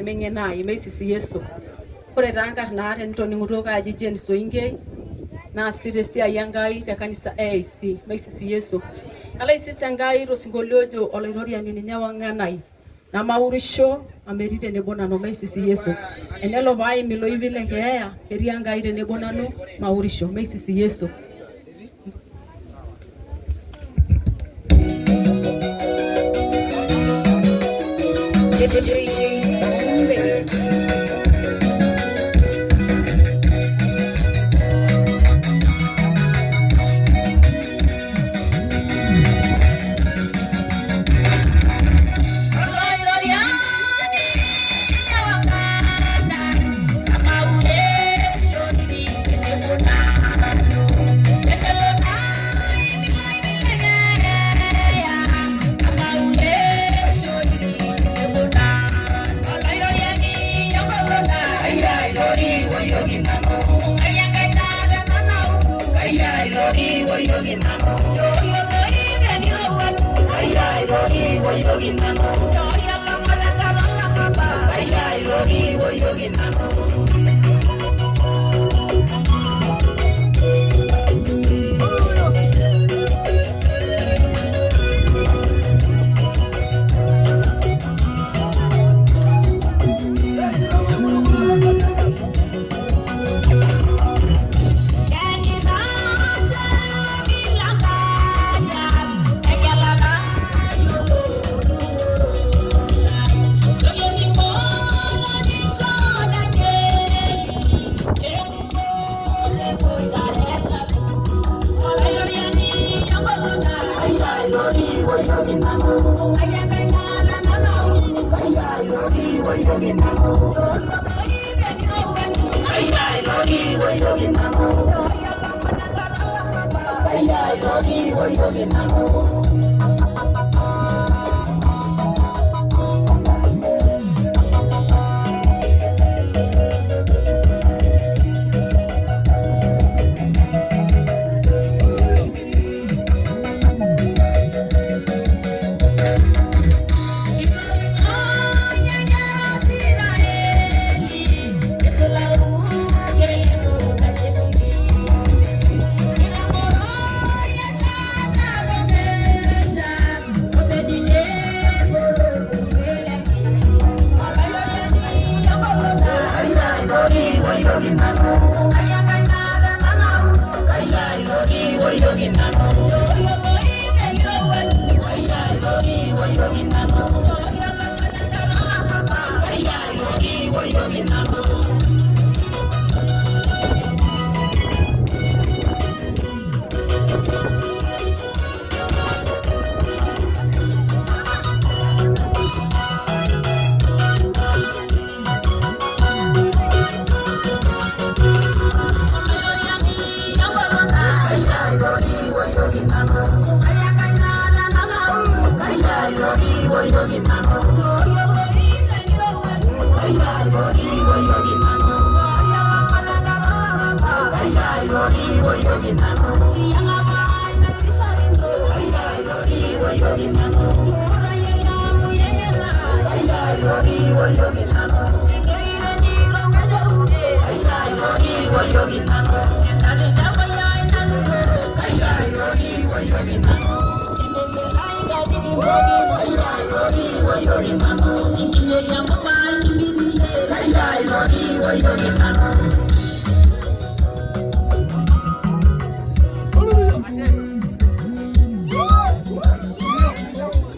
Nemeng'eno ai meisisi Yesu. Ore taa nkarn naata enitoning'utuo kaaji Jane Soinkei naasita esiai Enkai te kanisa e AIC meisisi Yesu. Nalo aisis Enkai tosinkolio ojo Olaitoriani ninye ewang'an ai namaurisho amu etii tenebo nanu meisisi Yesu. Enelo paaim iloipi le keeya ketii Enkai tenebo nanu maurisho meisisi Yesu. JJ on the beat.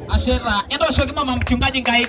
Ashe taa. Entooshoki mama mchungaji nkaik.